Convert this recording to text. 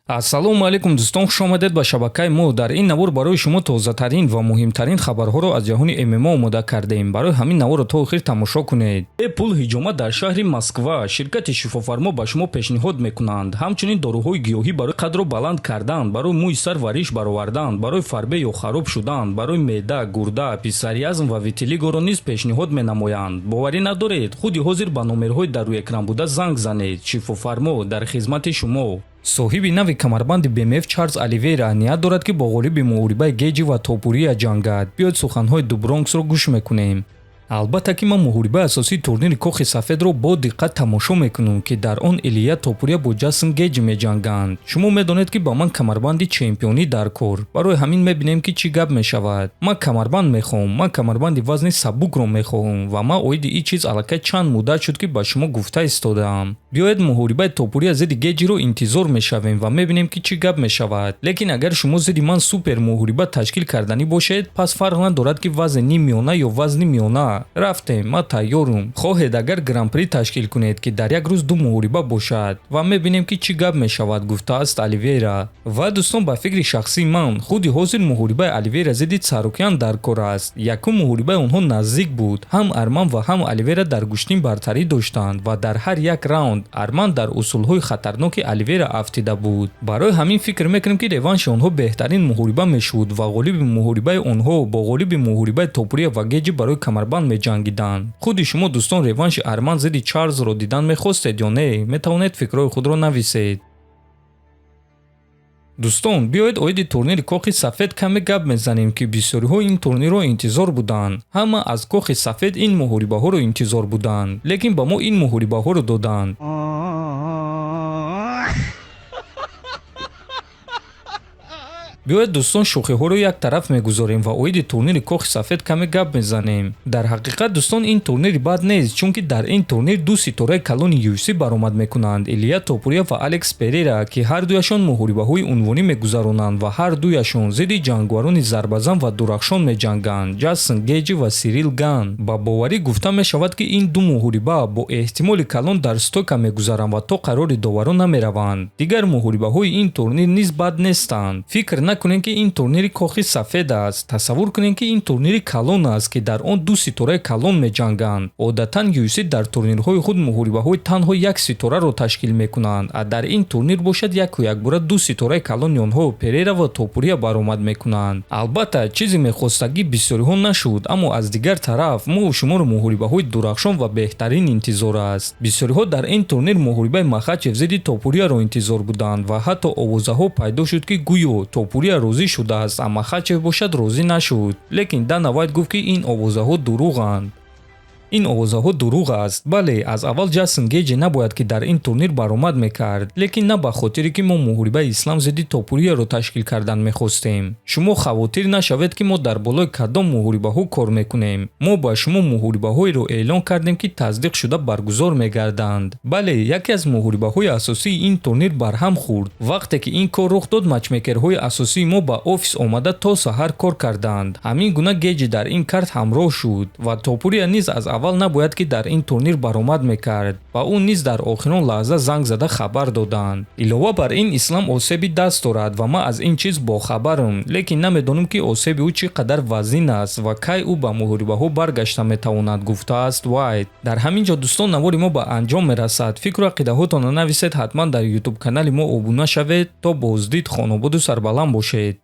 Ассалому алайкум, дӯстон, хуш омадед ба шабакаи мо. Дар ин навор барои шумо тозатарин ва муҳимтарин хабарҳоро аз ҷаҳони ММА омода кардем. Барои ҳамин наворро то охир тамошо кунед. Бепул ҳиҷома дар шаҳри Москва. Ширкати Шифофармо ба шумо пешниҳод мекунанд. Ҳамчунин доруҳои гиёҳӣ барои қадро баланд кардан, барои мӯи сар ва риш баровардан, барои фарбе ё хароб шудан, барои меъда, гурда, псориаз ва витилигоро низ пешниҳод менамоянд. Боварӣ надоред? Худи ҳозир ба номерҳои дар рӯи экран буда занг занед. Шифофармо дар хизмати шумо. Соҳиби нави камарбанди БМФ Чарлз Оливейра ният дорад, ки бо ғолиби муҳорибаи Геҷи ва Топурия ҷангад. Биёед, суханҳои ду Бронксро гӯш мекунем. Албатта, ки ман муҳорибаи асосии турнири Кохи Сафедро бо диққат тамошо мекунам, ки дар он Илия Топурия бо Ҷастин Геҷи меҷанганд. Шумо медонед, ки ба ман камарбанди чемпионӣ дар кор. Барои ҳамин мебинем, ки чӣ гап мешавад. Ман камарбанд мехоҳам, ман камарбанди вазни сабукро мехоҳам ва ман оиди ин чиз аллакай чанд муддат шуд, ки ба шумо гуфта истодаам. Биёед, муҳорибаи Топурия зидди Геҷиро интизор мешавем ва мебинем, ки чӣ гап мешавад. Лекин агар шумо зидди ман супер муҳориба ташкил карданӣ бошед, пас фарқ надорад, ки вазни ниммиёна ё вазни миёна. Рафтем, ман тайёрум. Хоҳед, агар гран-при ташкил кунед, ки дар як рӯз ду муҳориба бошад, ва мебинем, ки чӣ гап мешавад, гуфтааст Оливейра. Ва дӯстон, ба фикри шахсии ман, худи ҳозир муҳорибаи Оливейра зидди Царукян дар кор аст. Якум муҳорибаи онҳо наздик буд. Ҳам Арман ва ҳам Оливейра дар гӯштин бартарӣ доштанд ва дар ҳар як раунд Арман дар усулҳои хатарноки Оливейра афтида буд. Барои ҳамин фикр мекунем, ки реванши онҳо беҳтарин муҳориба мешуд ва ғолиби муҳорибаи онҳо бо ғолиби муҳорибаи Топурия ва Геҷи барои камарбанд меҷангиданд. Худи шумо, дӯстон, реванши Арман зидди Чарлзро дидан мехостед ё не? Метавонед фикрҳои худро нависед. Дӯстон, биёед, оиди турнири Кохи Сафед каме гап мезанем, ки бисёриҳо ин турнирро интизор буданд. Ҳама аз Кохи Сафед ин муҳорибаҳоро интизор буданд, лекин ба мо ин муҳорибаҳоро доданд. Биёед, дӯстон, шӯхиҳоро як тараф мегузорем ва оиди турнири Кохи Сафед каме гап мезанем. Дар ҳақиқат, дӯстон, ин турнири бад нест, чунки дар ин турнир ду ситораи калони UFC баромад мекунанд: Илия Топурия ва Алекс Перера, ки ҳар дуяшон муҳорибаҳои унвонӣ мегузаронанд ва ҳар дуяшон зидди ҷангварони зарбазан ва дурахшон меҷанганд: Ҷастин Геҷи ва Сирил Ган. Ба боварӣ гуфта мешавад, ки ин ду муҳориба бо эҳтимоли калон дар стойка мегузаранд ва то қарори доварон намераванд. Дигар муҳорибаҳои ин турнир низ бад нестанд. Фикр накунем, ки ин турнири Кохи Сафед аст. Тасаввур кунем, ки ин турнири калон аст, ки дар он ду ситораи калон меҷанганд. Одатан UFC дар турнирҳои худ муҳорибаҳои танҳо як ситораро ташкил мекунанд, а дар ин турнир бошад, яку якбора ду ситораи калони онҳо, Перера ва Топурия, баромад мекунанд. Албатта, чизи мехостагӣ бисёриҳо нашуд, аммо аз дигар тараф мо шуморо муҳорибаҳои дурахшон ва беҳтарин интизор аст. Бисёриҳо дар ин турнир муҳорибаи Махачев зидди Топурияро интизор буданд ва ҳатто овозаҳо пайдо шуд, ки гӯё Топурия розӣ шудааст, а Махачев бошад, розӣ нашуд. Лекин Дана Вайт гуфт, ки ин овозаҳо дурӯғанд, ин овозаҳо дурӯғ аст. Бале, аз аввал Ҷастин Геҷи набояд, ки дар ин турнир баромад мекард, лекин на ба хотире, ки мо муҳорибаи Ислам зидди Топурияро ташкил кардан мехостем. Шумо хавотир нашавед, ки мо дар болои кадом муҳорибаҳо кор мекунем. Мо ба шумо муҳорибаҳоеро эълон кардем, ки тасдиқ шуда баргузор мегарданд. Бале, яке аз муҳорибаҳои асосии ин турнир барҳам хӯрд. Вақте ки ин кор рух дод, матчмейкерҳои асосии мо ба офис омада то саҳар кор карданд. Ҳамин гуна Геҷи дар ин карт ҳамроҳ шуд ва Топурия низ аз аввал набояд, ки дар ин турнир баромад мекард ва ӯ низ дар охирон лаҳза занг зада хабар доданд. Илова бар ин, Ислам осеби даст дорад ва ман аз ин чиз бохабарам, лекин намедонам, ки осеби ӯ чӣ қадар вазнин аст ва кай ӯ ба муҳорибаҳо баргашта метавонад, гуфтааст Вайт. Дар ҳамин ҷо, дӯстон, навори мо ба анҷом мерасад. Фикру ақидаҳотонро нависед, ҳатман дар ютуб канали мо обуна шавед. То боздид, хонободу сарбаланд бошед.